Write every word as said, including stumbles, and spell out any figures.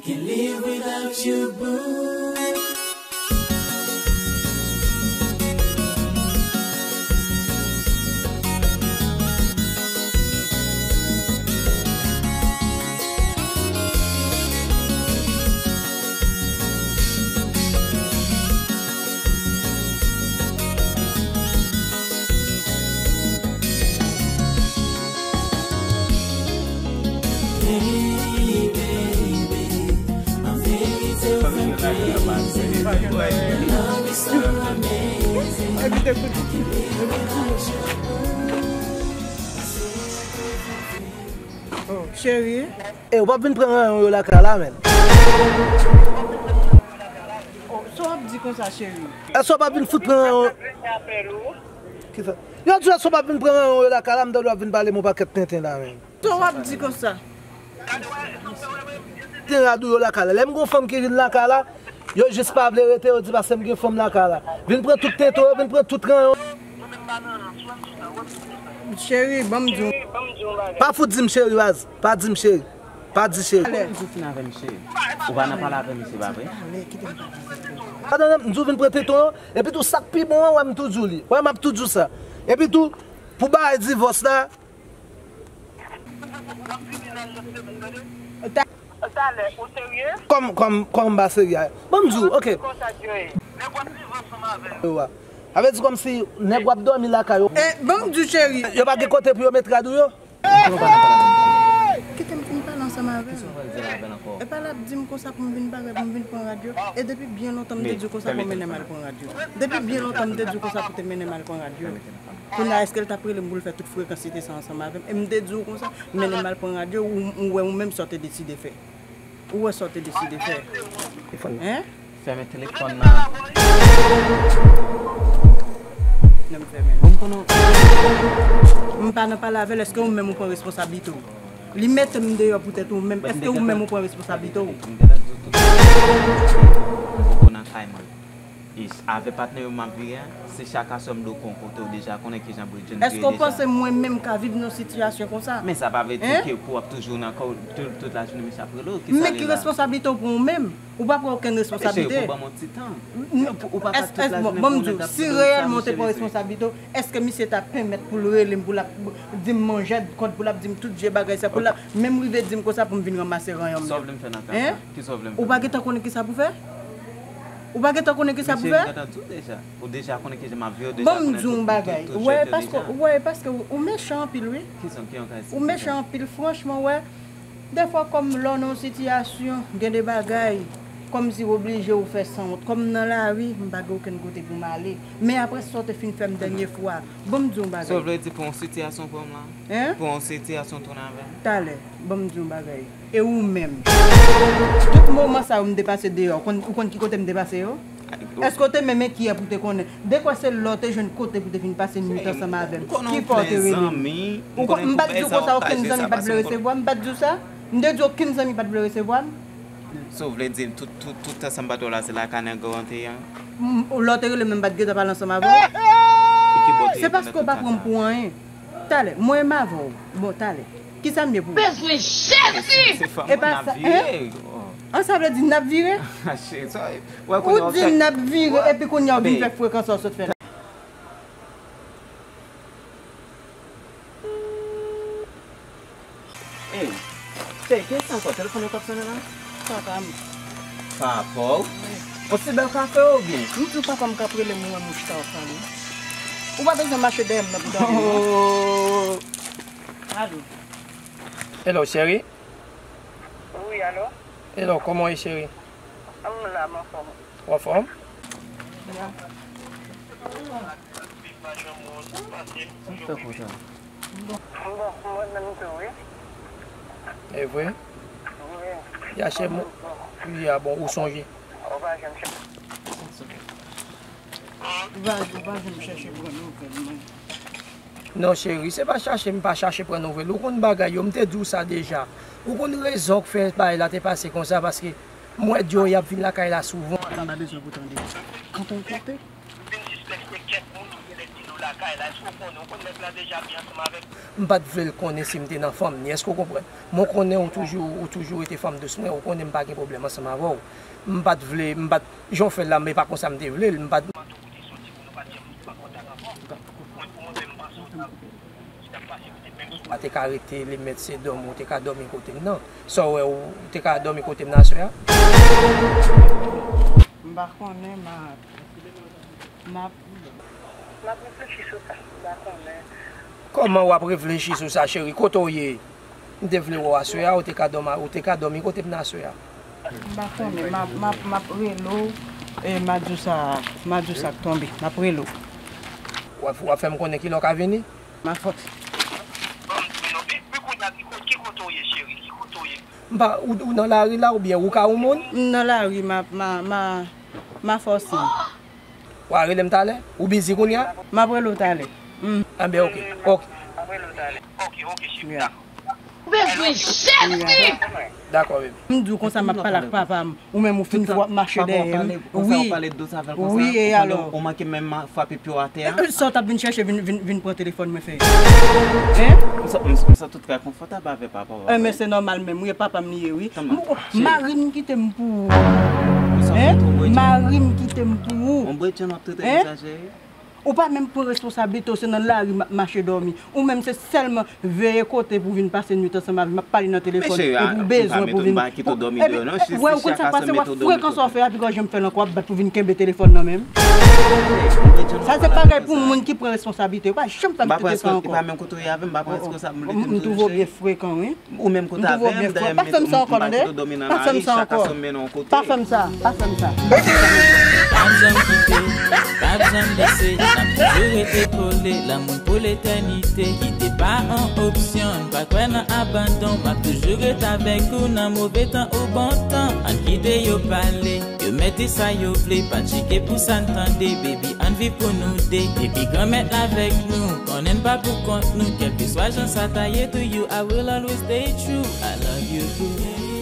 Can't live without you, boo. Oh, cheri. E, w p ap vin pran ranyon yo lakay la, menm. Oh, sa w ap di konsa, cheri? Èske w p ap vin fout pran ranyon? Kisa? Yo di w èske w p ap vin pran ranyon yo lakay la, m tande w ap vin pale m yon pakèt tenten la, menm. Sa w ap di konsa? Tenten radou yo lakay la. Lè m gon fanm ki vin lakay la, yo jis pa vle rete, yo di paske m gen fanm lakay la. Vin pran tout tenten yo, vin pran tout ranyon. Cheri, ban m di w. Pa fout di m cheri, baz. Pa di m cheri. Pa di cheri. Kòman m di w fin avè m, cheri? Ou pa nan pale avè misye, pa vre? Atann, m di w vin pran tenten yo, epi tou sa k pi bon an, wè m tou di w li. Wè m ap tou di w sa. Epi tou, pou bagay divòs la, Talè, ou serye? Kòm, kòm, kòm m pa serye a. Ban m di w, ok. Konsa, Joey. Nèg w ap viv ansanm avè yo a. Sa vle di kòmsi nèg w ap dòmi lakay yo. Eh, ban m di w, cheri. Yo pa gen kote pou yo met rad ou yo? Kite m fin pale ansanm avè l. Epa l ap di m konsa pou m vin bagay, pou m vin pran rad yo. E depi byen lontan m te di w konsa pou w mennen m al pran rad yo. Depi byen lontan m te di w konsa pou w te mennen m al pran rad yo. Kounye a, èske l t ap rele m pou l fè tout frekansite sa ansanm avè m? E m te di w konsa, mennen m al pran rad yo, ou, ou wè ou menm sa w te deside fè. Ou wè sa w te deside fè. Hein? Fèmen telefòn nan. Non, m fèmen. Bon, m konnen. M pa nan pale avè l, èske ou menm ou pran responsablite w? Li mete m deyò poutèt ou menm, èske ou menm ou pran responsablite w? Ou nan kay mwen. Avè patnè yo m ap vire a, se chak aswè m dwe kon kote w deja konnen kijan Bridgene vire deja. Èske w panse mwen menm ka viv nan sitiyasyon konsa? Men sa pa vle di ke pou w ap toujou nan kò w tout, tout lajounen misye ap rele w. Men ki responsablite w pran w menm? Ou pa pran okenn responsablite. Cheri, pou ban m yon ti tan. Ou pa ka tout lajounen pou nèg ap di w sa, mesye, mesye. Si reyèlman w te pran responsablite w, èske misye ta pèmèt pou l rele m, pou l ap di m manjèd kòd, pou l ap di m tout vye bagay sa, pou l ap menm rive di m konsa pou m vin ranmase ranyon m yo? Sa w vle m fè nan kay sa? Kisa w vle m fè? Ou pa gentan konnen kisa pou fè? Ou pa gentan konnen kisa pou fè? Mesye, m gentan di w deja. Ou deja konnen kijan m ap viv, ou deja konnen tout, tout, tout jwèt yo deja. Ou wè, paske, ou wè, paske ou, ou mechan anpil, wi. Kijan, ki yon kay si mechan? Ou mechan anpil, franchman, wè. Dèfwa, kòm lè w nan yon sitiyasyon, gen de bagay, kòmsi w oblije ou fè sanwont. Kòm m nan lari, m pa gen okenn kote pou m ale. Men apre sa w te fin fè m dènye fwa, ban m di w yon bagay. Sa w vle di pou yon sitiyasyon pran m la? Hein? Pou yon sitiyasyon tounen avè m? Talè, ban m di w yon bagay. E ou menm? Tout moman sa yo m te pase deyò, ou konn, ou konn ki kote m te pase yo? Èske w te menm enkyè pou w te konnen? Dekwè se lè w te jwenn kote pou w te vin pase nwit ansanm avè m. Ki fè w te rele m? Ou konn, m pa t di w konsa okenn zanmi pa t vle resevwa m, m pa t di w sa? M te di w okenn zanmi pa t vle resevwa m? Sa w vle di, tout, tout, tout tan sa m pa t wè w la, se lakay nèg ou an te ye a? M, lè w te rele m nan, m pa t gentan pale ansanm avè w? E ki bò w te ye pandan tout tan sa a? Se paske w pa pran m pou anyen. Talè, mwen menm avè w. Bon, talè. Kisa m ye pou ou? Bezwen Jezi! Se fanm mwen n ap vire. An, sa vle di n ap vire? Ou di n ap vire, epi kounye a w vin fè frekan sa w sot fè la. Ey, cheri, kiyès sa ankò? Telefòn yo k ap sonnen la? Papa m. Papa w? Wi. Yon ti bèl kafe oubyen? M di w papa m k ap rele m, ou wè m chita w ap pale. Ou pa bezwen mache dèyè m nan pou tande m, non. Alo. Hello, cheri. Wi, alo. Hello, kòman w ye, cheri? M la, m anfòm. Ou anfòm? Ya. Sa k fè konsa? Bon, mwen menm tou, wi. E vre? Wi. Ya, chè, mwen, ya, bon, ou sonje? Ou pa janm chèche. Ou pa, ou pa janm chèche pran nouvèl mwen. Non, cheri, se pa chache, m pa chache pran nouvèl. Ou konn bagay yo, m te di w sa deja. Ou konn rezon k fè bagay la te pase konsa, paske m wè Joey ap vin lakay la souvan. M pa bezwen pou tande. Kanpe yon kote. Lakay la, èske w konnen, w konn nèg la deja byen ansanm avè m? M pa t vle l konnen si m te nan fanm ni, èske w konprann? Men w konnen ou toujou, ou toujou rete fanm dous mwen, ou konnen m pa gen pwoblèm ansanm avè w. M pa t vle, m pa t, jan w fè l la, men pa konsa m te vle l, m pa t. Mwen pou mwen menm panse w t ap, w t ap pase kote menm sou. Ou te ka rete, li mèt se dòmi, ou te ka dòmi kote m nan. Sa w wè, ou te ka dòmi kote m nan aswè a? M pa konnen, m a, m ap. M ap reflechi sou sa, m pa konnen. Kòman w ap reflechi sou sa, cheri? Kote w ye? M te vle wè w aswè a, ou te ka dòmi, ou te ka dòmi kote m nan aswè a? M pa konnen, m ap, m ap, m ap rele w, e, madi sa, madi sa k tonbe, m ap rele w. W ap, w ap fè m konnen kilè w ka vini? M a fòs. Bon, men non, men, men kounye a, ki kote, ki kote w ye, cheri? Ki kote w ye? M pa, ou, ou nan lari la oubyen ou ka yon moun? M nan lari, m a, m a, m a, m a fòse. W a rele m talè? Ou bizi kounye a? M ap rele w talè. Mm. Anben, oke. Oke. Ok, ok, cheri, dakò. Ou bezwen Jezi! Dakò, baby. M di w konsa, m ap pale ak papa m. Ou menm ou fin fè w ap mache dèyè m. Wi. Wi, e alò? Ou manke menm frape pye w atè a. E, sa w t ap vin chèche vin, vin, vin pran telefòn mwen fè? Hein? M sa, m, m santi w trè konfòtab avè papa w. E, men se nòmal menm, wi, e papa m li ye, wi. Mari m kite m pou ou. Hein? Mari m kite m pou ou. Yon bredjenn w ap trete konsa, cheri? Ou pa menm pran responsablite w, se nan lari m ap mache dòmi. Ou menm se sèlman veye kote pou vin pase nwit ansanm avè m, ap pale nan telefòn, epi w bezwen pou vin. Wè, ou konn sa k pase, w ap frekan sa w fè a, pi gòj m fè l ankò, w ap bat pou vin kenbe telefòn nan men m. Sa se bagay pou moun ki pran responsablite, ou pa janm fè m tete sa ankò. M twouve w byen frekan, wi. Ou menm kote avè m, dayè m mete m pa kite w dòmi nan lari, chak aswè m mennen w yon kote. Pa fè m sa, pa fè m sa. Pa janm kite, pa janm lese, n ap toujou rete kole, lanmou pou letènite. Kite pa an opsyon, m pa kwè nan abandon, m ap toujou ret avèk ou nan move tan ou bon tan. Ann kite yo pale, yo mete sa yo vle, pa tcheke pou sa n tande, baby, ann viv pou nou de. Depi Granmèt la avèk nou, konnen n pa pou kont nou, kèlkeswa jan sa ta ye, to you, I will always stay true. I love you too.